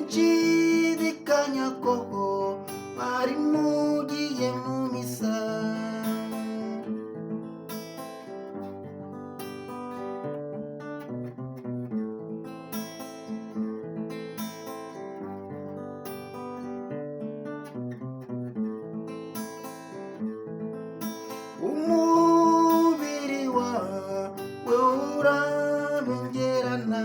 Sinshidikanya ko mwari mugiye mu misa. Umubiri wawe urabengerana,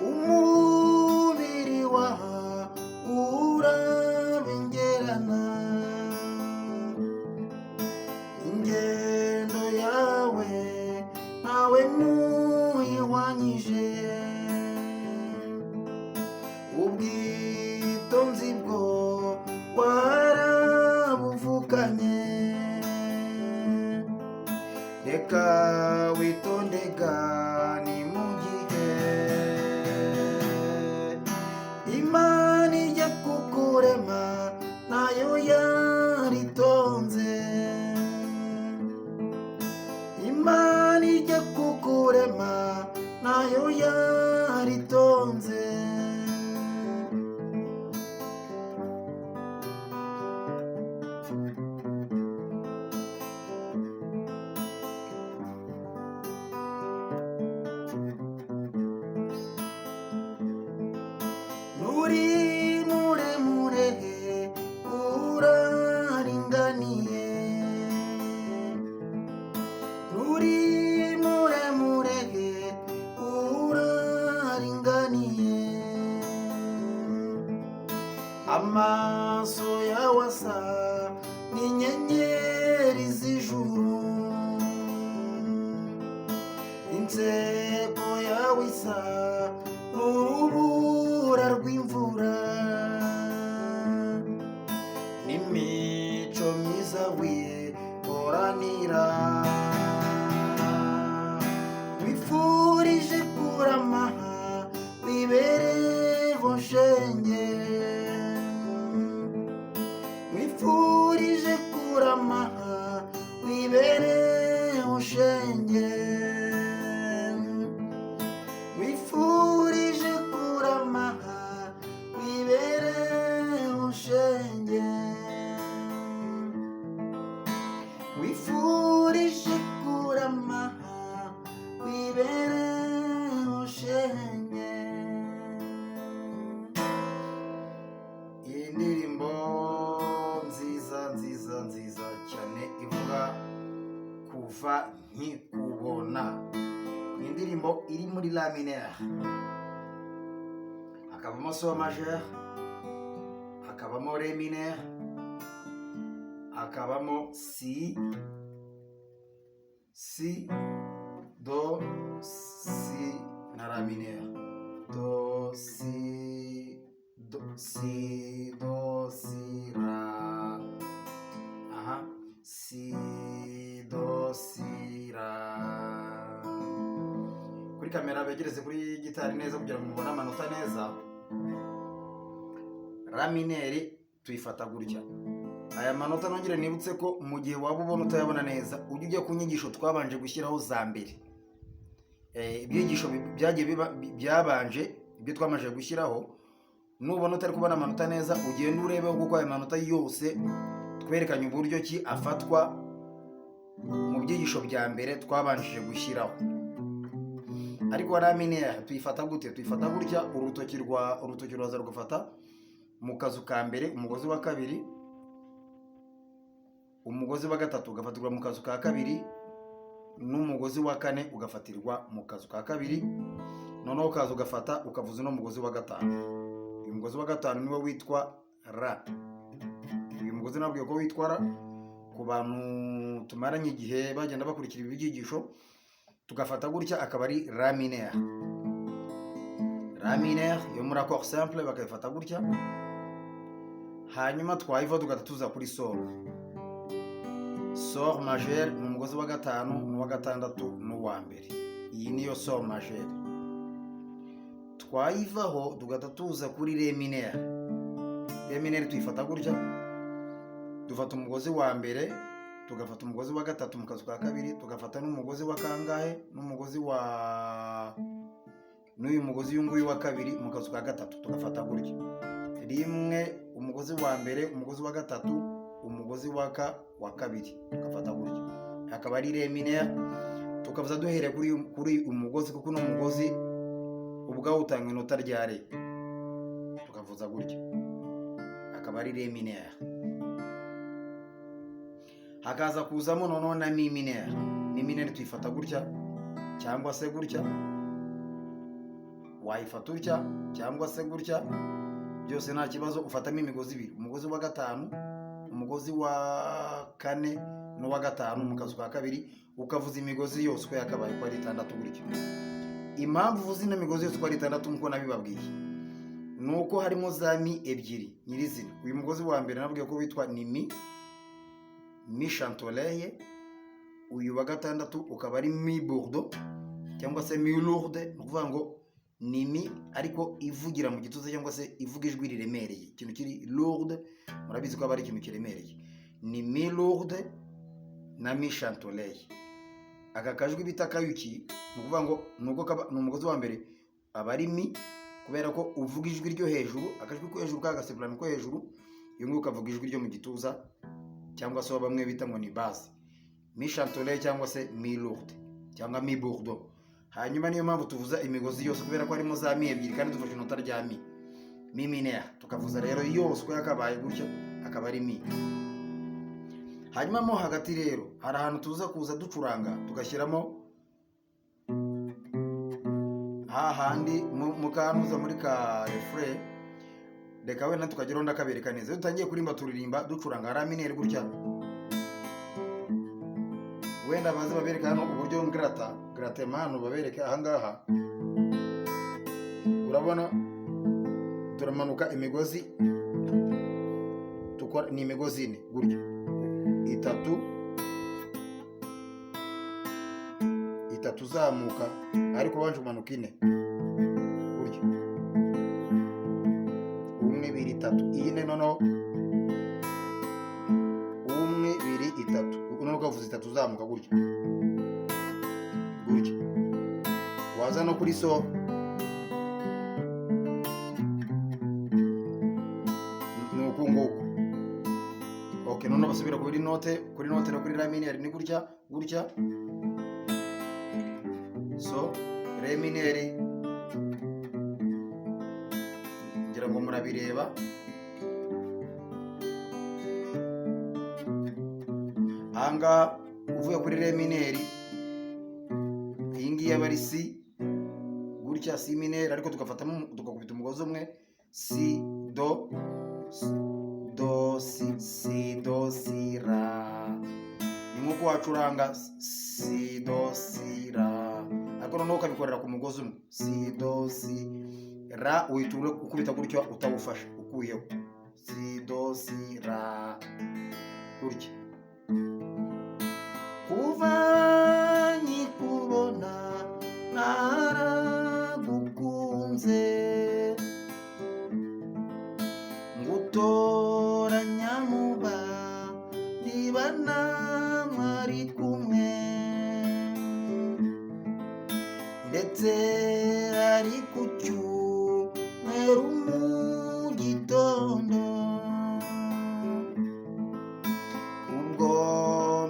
umubiri wawe urabengerana. Ingendo yawe ntawe muyihwanyije, ubwitonzi bwo warabuvukanye. Reka witondega, ni mu gihe Imana ijya kukurema nayo yaritonze. Imana ijya kukurema nayo yaritonze. Nuri muremure, uraringaniye. Nuri muremure, uraringaniye. Amaso yawe asa n'inyenyeri z'ijuru, inseko yawe isa n'urubura rw'imvura, n'imico myiza wikoranira. Wifurije kurama, wibereho shenge. Wifurije kurama, wibereho shenge. Wifurije kurama, wibereho shenge. Wifurije kurama, wibereho shenge. Iyi ndirimbo nziza nziza nziza cyane ivuga "Kuva nkikubona", ni indirimbo iri muri la mineur, hakabamo sol majeur, hakabamo ré mineur, hakabamo si, si, do, si na la mineur, do, si, do, si, do, si, ra, aha, si, do, si, ra. Kuri kamera begereze kuri gitari neza kugira ngo mubone amanota neza. La mineur tuyifata gutya. Aya manota, nongere nibutse ko mu gihe waba ubona utayabona neza, ujye ujya ku nyigisho twabanje gushyiraho za mbere. Ibyigisho byagiye biba byabanje, ibyo twamaze gushyiraho, nubona utari kubona amanota neza, ugende urebeho, kuko aya manota yose twerekanye uburyo ki afatwa mu byigisho bya mbere twabanjije gushyiraho. Ariko la mineur tuyifata gute? Tuyifata gutya: urutoki rwa urutoki ruraza rugafata mu kazu ka mbere umugozi wa kabiri, umugozi wa gatatu ugafatirwa mu kazu ka kabiri, n'umugozi wa kane ugafatirwa mu kazu ka kabiri. Noneho ukaza ugafata, ukavuza uno mugozi wa gatanu. Uyu mugozi wa gatanu niwo witwa ra. Uyu mugozi nabwiye ko witwa ra ku bantu tumaranye igihe bagenda bakurikira ibi byigisho. Tugafata gutya, akaba ari la mineur. La mineur yo muri accord simple bakayifata gutya. Hanyuma twayiva, tugahita tuza kuri sol. Sol majeur ni umugozi wa gatanu n'uwa gatandatu n'uwa mbere. Iyi niyo sol majeur. Twayivaho, tugahita tuza kuri ré mineur. Ré mineur tuyifata gutya: dufata umugozi wa mbere, tugafata umugozi wa gatatu mu kazu ka kabiri, tugafata n'umugozi wa kangahe? N'umugozi wa N'uyu mugozi uyu nguyu wa kabiri mu kazu ka gatatu tugafata gutya: rimwe, umugozi wa mbere, umugozi wa gatatu, umugozi wa kabiri, tugafata gutya, akaba ari ré mineur. Tukavuza duhereye kuri uyu mugozi, kuko uno mugozi ubwawo utanga inota rya ré. Tukavuza gutya, akaba ari ré mineur. Hakaza kuzamo noneho na mi mineur. Mi mineur tuyifata gutya cyangwa se gutya. Wayifata utya cyangwa se gutya, byose nta kibazo. Ufatamo imigozi ibiri: umugozi wa gatanu, umugozi wa kane n'uwa gatanu mu kazu ka kabiri, ukavuza imigozi yose uko yakabaye, uko ari itandatu gutyo. Impamvu uvuza ino migozi yose uko ari itandatu, nk'uko nabibabwiye, ni uko harimo za mi ebyiri nyirizina. Uyu mugozi wa mbere nabwiye ko witwa ni mi chanterelle. Uyu wa gatandatu ukaba ari mi bourdon cyangwa se mi lourde. Ni ukuvuga ngo ni mi ariko ivugira mu gituza cyangwa se ivuga ijwi riremereye. Ikintu kiri lourde murabizi ko aba ari ikintu kiremereye. Ni mi lourde na mi chanterelle. Aka kajwi bita kayuki, ni ukuvuga ngo nubwo ni umugozi wa mbere, aba ari mi kubera ko uvuga ijwi ryo hejuru, akajwi ko hejuru, ka gasoprano ko hejuru. Uyu nguyu ukavuga ijwi ryo mu gituza cyangwa se bamwe bita ngo ni basse. Mi chanterelle cyangwa se mi lourde cyangwa mi bourdon. Hanyuma niyo mpamvu tuvuza imigozi yose, kubera ko harimo za mi ebyiri kandi dufashe inota rya mi, mi mineur. Tukavuza rero yose uko yakabaye gutyo, akaba ari mi. Hanyuma mo hagati rero hari ahantu tuza kuza ducuranga, tugashyiramo hahandi mu kantuza muri ka refrain. Reka wenda tukageraho ndakabereka neza. Iyo dutangiye kuririmba, turirimba ducuranga la mineur gutya. Wenda baze babereka hano uburyo ngrata gratema hano, babereke ahangaha. Urabona turamanuka imigozi, tukora ni imigozi ine gutya, itatu, itatu, uzamuka ariko ubanje kumanuka ine gutya: umwe, ibiri, itatu. Iyi ne noneho umwe, ibiri, itatu. Noneho ukavuza itatu uzamuka gutya gutya. Waza no kuri so, ni uku nguku. Okay, noneho basubira kuri note, kuri note no kuri la mineur ni gutya gutya: so, ré mineur. Ngira ngo murabireba ahangaha. Uvuye kuri ré mineur, iyi ngiyi aba ari si gutya, si mineur, ariko tugafatamo tugakubita umugozi umwe: si, do, do, si, si, do, si, ra. Ni nk'uko wacuranga si, do, si, ra, ariko noneho ukabikorera ku mugozi umwe: si, do, si, ra. Uhita ukubita gutyo utawufashe, ukuyeho si, do, si, ra gutya. Kuva nkikubona naragukunze, ngutoranya muba niba mwari kumwe, ndetse ari ku cyumweru mu gitondo, ubwo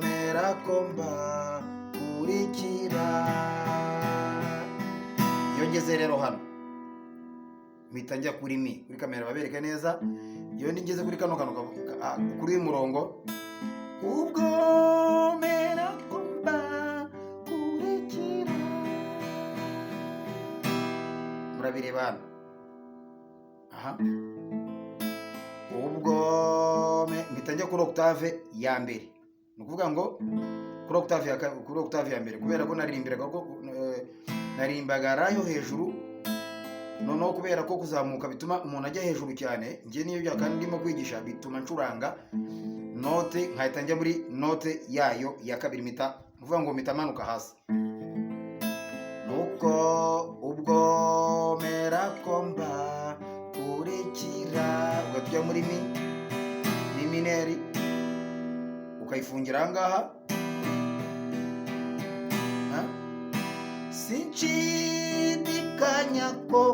mera ko mbakurikira. Iyo ngeze rero hano, mpita njya kuri mi. Kuri kamera babereka neza. Iyo ngeze kuri kano kantu kuri uyu murongo, ubwo mera ko mbakurikira, murabireba hano aha. Ubwo mpita njya kuri octave ya mbere. Ni ukuvuga ngo kuri octave ya mbere, kubera ko naririmbiraga ko naririmbaga ra yo hejuru. Noneho kubera ko kuzamuka bituma umuntu ajya hejuru cyane, njye niyo bya kandi ndimo kwigisha, bituma ncuranga note nkahita njya muri note yayo ya kabiri. Mpita, ni ukuvuga ngo mpita manuka hasi. Nuko ubwo mera ko mbakurikira, ugahita ujya muri mi, mi mineur, ukayifungira aha ngaha. Ha? Sinshidikanya. Sinshidikanya ko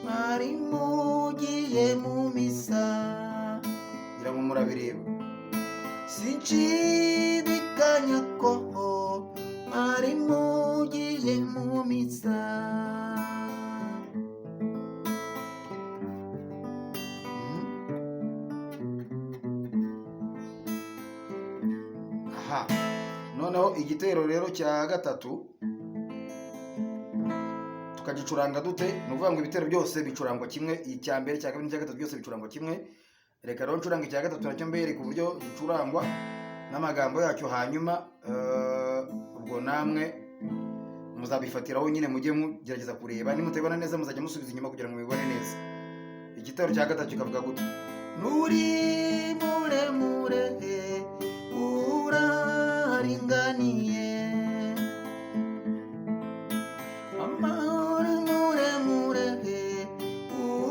mwari mugiye mu misa. Ngira ngo murabireba. Sinshidikanya ko mwari mugiye mu misa. Aha noneho igitero rero cya gatatu tukagicuranga dute? Ni ukuvuga ngo ibitero byose bicurangwa kimwe, icya mbere, icya kabiri n'icya gatatu byose bicurangwa kimwe. Reka rero ncuranga icya gatatu nacyo mbereke uburyo gicurangwa n'amagambo yacyo, hanyuma ubwo namwe muzabifatiraho nyine, mujye mugerageza kureba. Nimutabibona neza muzajya musubiza inyuma kugira ngo mubibone neza. Igitero cya gatatu kikavuga gute? Nuri muremure uraringaniye, amahoro muremure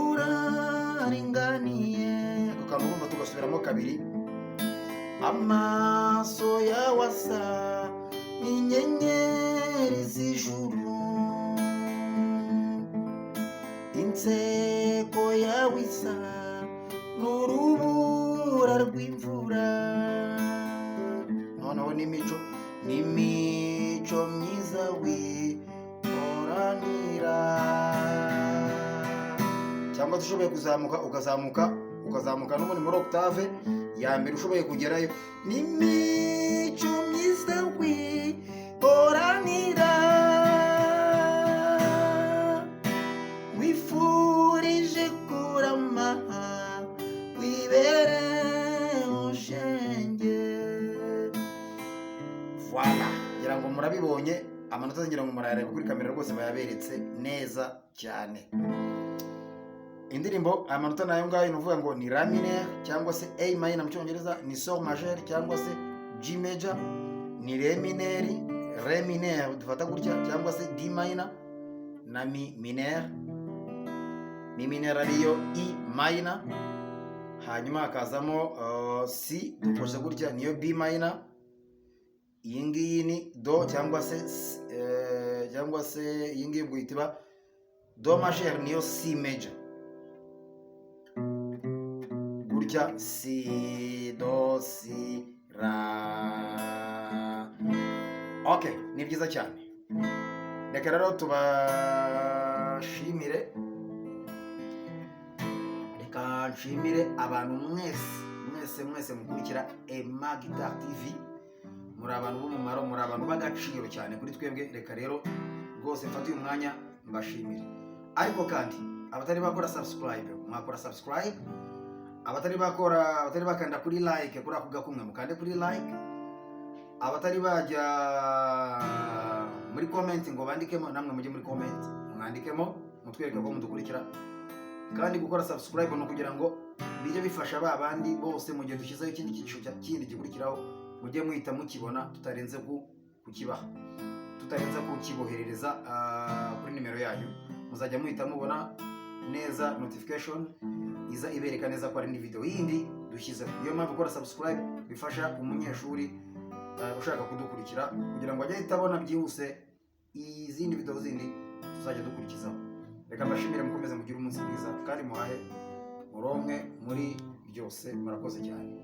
uraringaniye. Ako kantu urumva tugasubiramo kabiri. Amaso yawe asa n'inyenyeri z'ijuru, inseko yawe isa n'urubura rw'imvura. Noneho n'imico myiza wihoranira. Cyangwa se ushoboye kuzamuka, ukazamuka, ukazamuka n'ubundi muri octave ya mbere ushoboye kugerayo. N'imico myiza wihoranira, wifurije kurama wibere ushenge. Voilà, ngira ngo murabibonye. Amanota ngira ngo murayareba kuri kamera rwose, bayaberetse neza cyane. Indirimbo amanota nayo ngayo, ni ukuvuga ngo ni la mineur cyangwa se A minor mu Cyongereza, ni sol majeur cyangwa se G major, ni ré mineur, ré mineur dufata gutya, cyangwa se D minor na mi mineur, mi mineur ariyo E minor, hanyuma hakazamo C dukoze gutya niyo B minor, iyi ngiyi ni do cyangwa se iyi ngiyi ubwo ihita iba do majeur niyo C major gutya, si do si ra. Okay, ni byiza cyane. Reka rero tubashimire, reka nshimire abantu mwese mwese mwese mukurikira Emma Guitar TV. Muri abantu b'umumaro, muri abantu b'agaciro cyane kuri twebwe. Reka rero rwose mfate uyu mwanya mbashimire. Ariko kandi abatari bakora subscribe, mwakora subscribe. Abatari bakora, abatari bakanda kuri like, kuri ako gakumwe mukande kuri like. Abatari bajya muri comment ngo bandikemo, namwe mujye muri comment mwandikemo mutwereke ko mudukurikira. Kandi gukora subscribe ni ukugira ngo bijye bifasha ba bandi bose, mu gihe dushyizeho ikindi cyiciro kindi gikurikiraho, mujye muhita mukibona tutarenze kukibaha, tutarenze kukiboherereza kuri nimero yanyu. Muzajya muhita mubona neza notification iza ibereka neza ko hari indi video yindi dushyizeho. Niyo mpamvu gukora subscribe bifasha umunyeshuri ushaka kudukurikira kugira ngo ajye ahita abona byihuse izindi video zindi tuzajya dukurikizaho. Reka mbashimire, mukomeze mugire umunsi mwiza kandi muhahe muronke muri byose. Murakoze cyane.